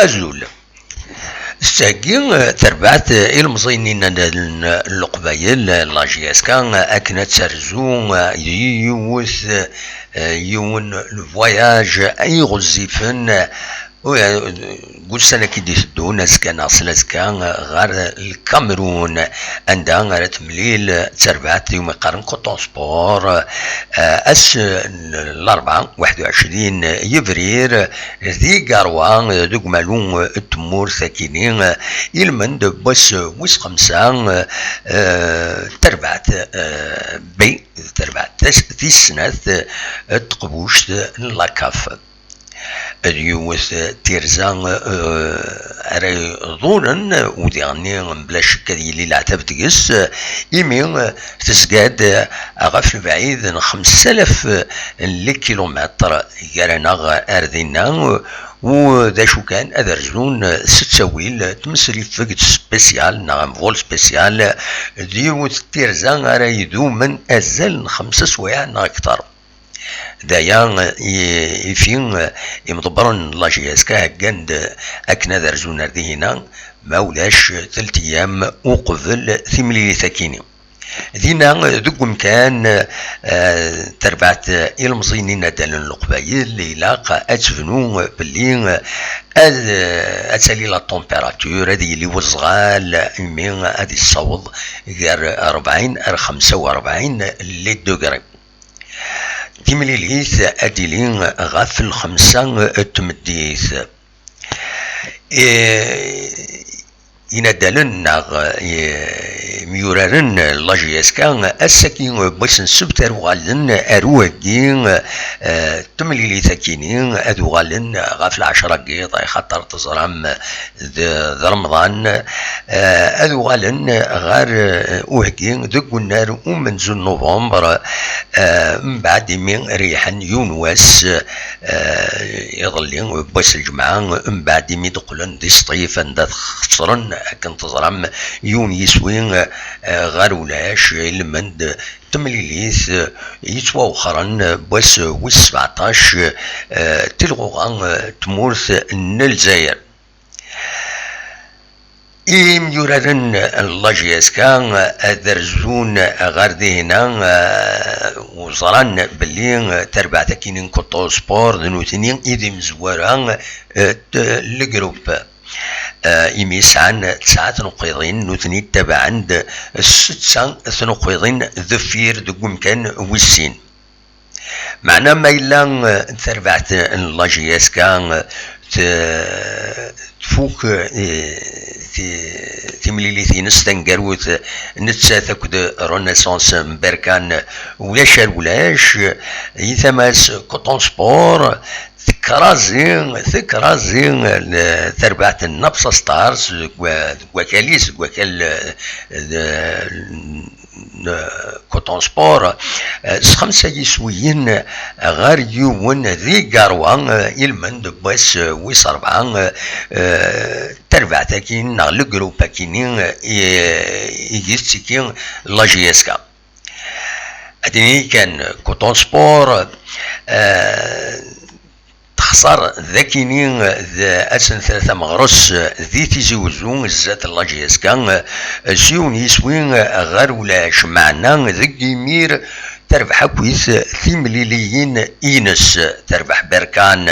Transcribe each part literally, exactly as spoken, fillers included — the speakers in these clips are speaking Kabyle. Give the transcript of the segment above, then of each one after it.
Azul. Tettheggi terbaɛt ilemẓiyen n Leqbayel, la J S K, akken ad terzu yiwet, yiwen le voyage ay ɣezzifen, deg ussan-agi d-iteddun, azekka neɣ s lazekka, ɣer Lkamerun, anda ara temlil terbaɛt iwumi qqaren Coton Sport, ass n Larebɛa, waḥed u ɛecrin yebrir, di Garoua, deg umalu n tmurt akini, ilmend n wass wis xemsa, eh, terbaɛt, eh, B, terbaɛt tis-, tis snat, eh, n teqbuct n la CAF. D yiwet tirza, eh, ara iḍulen, u diɣenni mebla ccekk ad yili leɛtab deg-s, imi, eh, tezga-d, eh, ɣef lebɛid n xemsa alaf n likilumitr gar-aneɣ ar dinna, u d acu kan ad rzun s ttawil tmesriffegt spécial neɣ un vol spécial, d yiwet tirza ara idumen azal n xemsa swayeɛ neɣ akter. D aya i, ifi imḍebbren n la J S K heggan-d akken ad rzun ar dihina, ma ulac telt ayyam uqbel timlilit akini. Dinna, deg umkan, eh, terbaɛt ilemẓiyen inaddalen n Leqbayel, ilaq ad tebnu belli ad, ad tali la température, ad yili wezɣal, imi ad yessaweḍ gar rebɛin ar xemsa u rebɛin les degrés. Timlilit ad d-tili ɣef lxemsa n tmeddit. Eh, inaddalen neɣ, eh, imyuraren n la J S K, ass-agi n wass n ssebt ara uɣalen ar uheggi, eh, temlilit akini, ad uɣalen ɣef lɛecra n yiḍ, axaṭer teẓram d, d Remḍan, eh, ad uɣalen ɣer, eh, uheggi deg unnar umenzu n November, eh, mbeɛd imi reyḥen yiwen wass, eh, iḍelli, wass lǧemɛa, mbeɛd imi d-qqlen di Sṭif, anda xesren, akken teẓram, yiwen yiswi, eh, ɣer ulac, ilmend temlilit, eh, yettwawexren, wass wis sbeɛṭac, eh, tilɣuɣa, eh, tmurt n Lezzayer. Imyuraren n la J S K ad rzun ɣer dihina, eh, u ẓran belli terbaɛt akini n Coton Sport d nutni i d imezwura, eh, n legrup. Eh, imi sɛan tesɛa tneqqiḍin, nutni ttabaɛen-d setta tneqqiḍin deffir deg umkan wis sin. Meɛna ma yella, eh, tarbaɛt n la J S K, eh, t-, tfuk, eh, ti-, timlilit-ines taneggarut, eh, nettat akked Renaissance n Berkan, ulac ar ulac, eh, i tama-s Coton Sport, tekrazi, tekrazi, eh, tarbaɛt n Napsa Stars deg wa-, deg wakal-is, deg wakal, eh, d-, n Coton Sport, eh, s xemsa yiswiyen ɣer yiwen di Garoua, eh, ilmend n wass, eh, wis rebɛa, eh, tarbaɛt akini neɣ legrup akini, eh, i, i yettiki la J S K. Ad nini kan Coton Sport, eh, texṣer d akini d ass n tlata meɣres di Tizi Wezzu, zdat n la J S K, s yiwen yiswi ɣer ulac, meɛna deg imir terbeḥ akkit timliliyin ines. Terbeḥ Berkan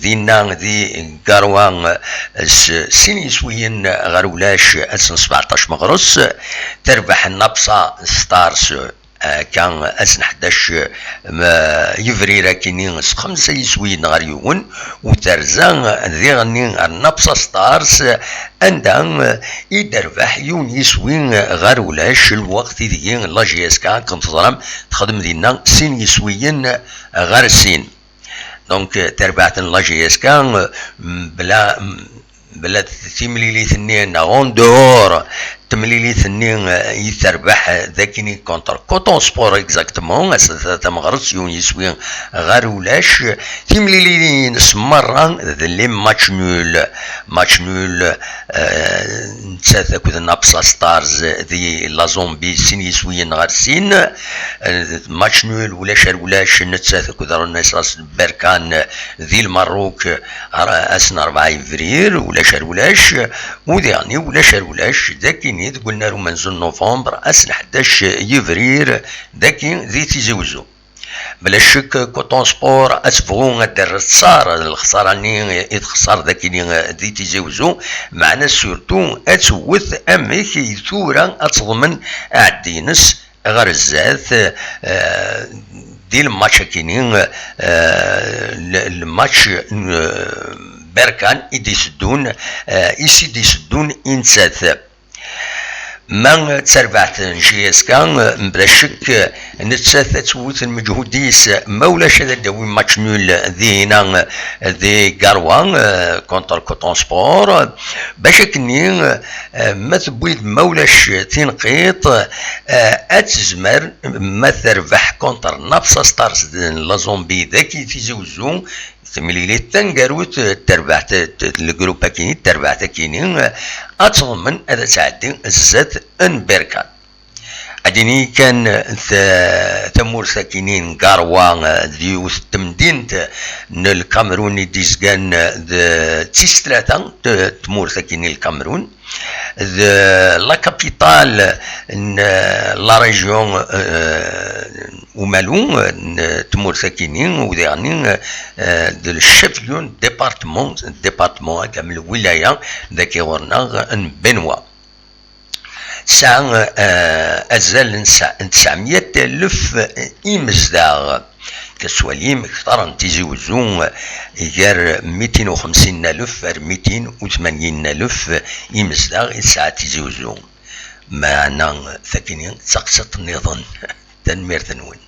dinna di Garoua s sin yiswiyen ɣer ulac, ass n sbeɛṭac meɣres. Terbeḥ Napsa Stars akka ass n ḥdac, ma, yebrir akini s xemsa yiswiyen ɣer yiwen, u terza diɣenni ar Napsa Stars, anda i d-terbeḥ yiwen yiswi ɣer ulac, lweqt ideg la J S K, akken teẓram, texdem dinna sin yiswiyen ɣer sin. Donc, terbaɛt n la J S K, mebla, bla timlilit-nni neɣ en dehors, temlilit-nni i terbeḥ dagini contre Coton Sport exactement, ass-a tameɣres yiwen yiswi ɣer ulac. Timlilin-ines merra d les matchs nuls. Match nul, nettat akked Napsa Stars di la Zambie, sin yiswiyen ɣer sin. Match nul ulac ar ulac, nettat akked Renaissance Berkane di Lmerruk, ass n rebɛa yebrir, ulac ar ulac. U diɣen ulac ar ulac dagini deg unnar umenzu n novembre, ass n ḥdac yebrir, dagi di Tizi Wezzu. Bla ccek, Coton Sport ad tebɣu ad d-terr ttar lexsara-nni i texsar dagini di Tizi Wezzu, meɛna surtout ad tewwet amek i tura ad teḍmen aɛeddi-ines ɣer zdat, eh, di lmatch akini, eh, l-, lmatch n, eh, Berkan i d-iteddun, eh, i s-id-iteddun i nettat. Ma d tarbaɛt n J S K, mebla ccek, nettat ad twet lmeǧhud-is, ma ulac ad d-tawi match nul dihina di Garoua, eh, contre Coton Sport. Bac akkenni, eh, ma tewwi-d ma ulac tinqiḍt, eh, ad tezmer ma terbeḥ contre Napsa Stars n la Zambie dagi Tizi Wezzu, temlilit taneggarut, eh, terbeɛt, eh, lgrup akini, terbeɛt akini, eh, ad teḍmen ad tɛeddi zdat n Berkan. Ad d-nini kan, eh, ta-, tamurt akini n Garoua, eh, d yiwet n temdint n Lkamerun i d-izgan, eh, d tis tlata n tmurt akini n Lkamerun. D la capitale n, eh, la région, eh, Oumalou, eh, n tmurt akini, u diɣen, eh, d le chef-lieu n département, département, akka, lwilaya, dagi ɣur-neɣ n Benwa. Tesɛa, eh, azal n tesɛ-, n tesɛemya alef imezdaɣ. Tettwalim kter n Tizi Wezzu, gar mitin u xemsin alef ar mitin u tmanyin alef imezdaɣ i tesɛa Tizi Wezzu. Meɛna takini d taqsiṭ nniḍen. Tanemmirt-nwen.